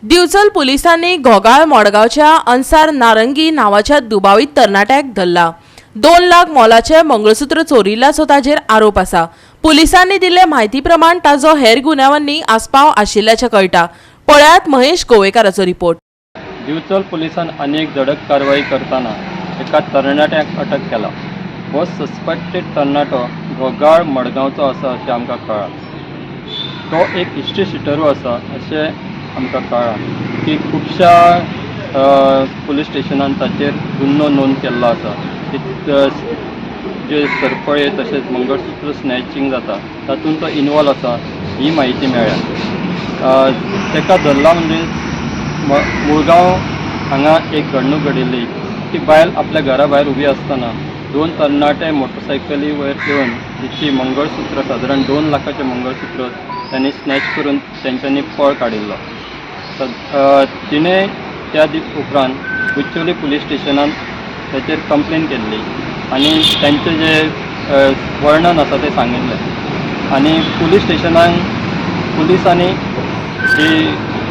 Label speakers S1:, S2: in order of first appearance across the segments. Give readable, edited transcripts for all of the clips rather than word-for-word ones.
S1: दिवचल पुलिसांनी घोगाळ मडगांवच्या अन्सार नारंगी नांवाच्या दुबावीत तरणाट्याक धरला. 2 लाख मोलाचे मंगळसूत्र चोरिल्ल्याचो ताजेर आरोप आसा. पुलिसांनी दिल्ले म्हायती प्रमाण ताजो हेर गुन्यांवांनी आस्पाव आशिल्ल्याचें कळटा. पळयात महेश गोवेकाराचो रिपोर्ट.
S2: दिवचल पुलिसान आनी एक धडक कारवाई करतना एका तरणाट्याक अटक केला. हो सस्पेक्टेड तरणाटो घोगाळ मडगांवचो आसा अशें आमकां कळ्ळां. तो एक हिस्ट्री शिटरू आसा अशें आमकां कळ्ळां की खुबश्या पुलीस स्टेशनान ताचेर गुन्नो नोंद केल्लो आसा. जे सरपळे तशेंच मंगळसूत्र स्नॅचिंग जाता, तातूंत तो इनवॉल्व आसा ही म्हायती मेळ्ळ्या. ताका धरला म्हणजे मुळगांव हांगा एक घडणूक घडिल्ली की बायल आपल्या घरा भायर उबी आसतना दोन तरणाटे मोटरसायकली वयर येवन तिची मंगळसूत्र, सादारण 2 लाखाचें मंगळसूत्र त्यांनी स्नॅच करून तेंच्यांनी पळ काडिल्लो. तिणें त्या दीस उपरांत बिचोली पुलीस स्टेशनान ताचेर कंप्लेन केल्ली आनी तेंचें जें वर्णन आसा तें सांगिल्लें आनी पुलीस स्टेशनान पुलिसांनी जी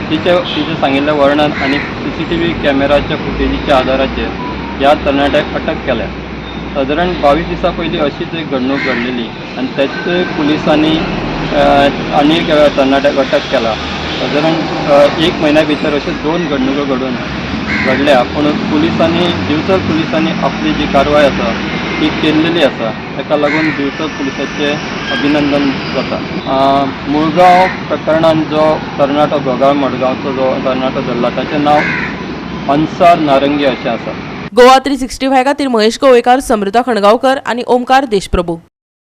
S2: तिचें तिचें सांगिल्लें वर्णन आनी सीसीटीव्ही कॅमेराच्या फुटेजीच्या आदाराचेर ह्या तरणाट्याक अटक केल्या. सादारण 22 दिसां पयलीं अशीच एक घडणूक घडलेली आनी तेचे पुलिसांनी आनी एक तरणाट्याक अटक केला. सादारण एक म्हयन्या भितर अश्यो दोन घडणुको घडल्या, पूण पुलिसांनी, दिवचल पुलिसांनी आपली जी कारवाय आसा ती केल्लेली आसा. ताका लागून दिवचल पुलिसाचें अभिनंदन जाता. मुळगांव प्रकरणान जो तरणाटो, घोगाळ मडगांवचो जो तरणाटो धरला, ताचें नांव अन्सार नारंगी अशें आसा.
S1: गोवा 365 खातीर महेश गोवेकार, समृता खणगांवकर आनी ओमकार देशप्रभू.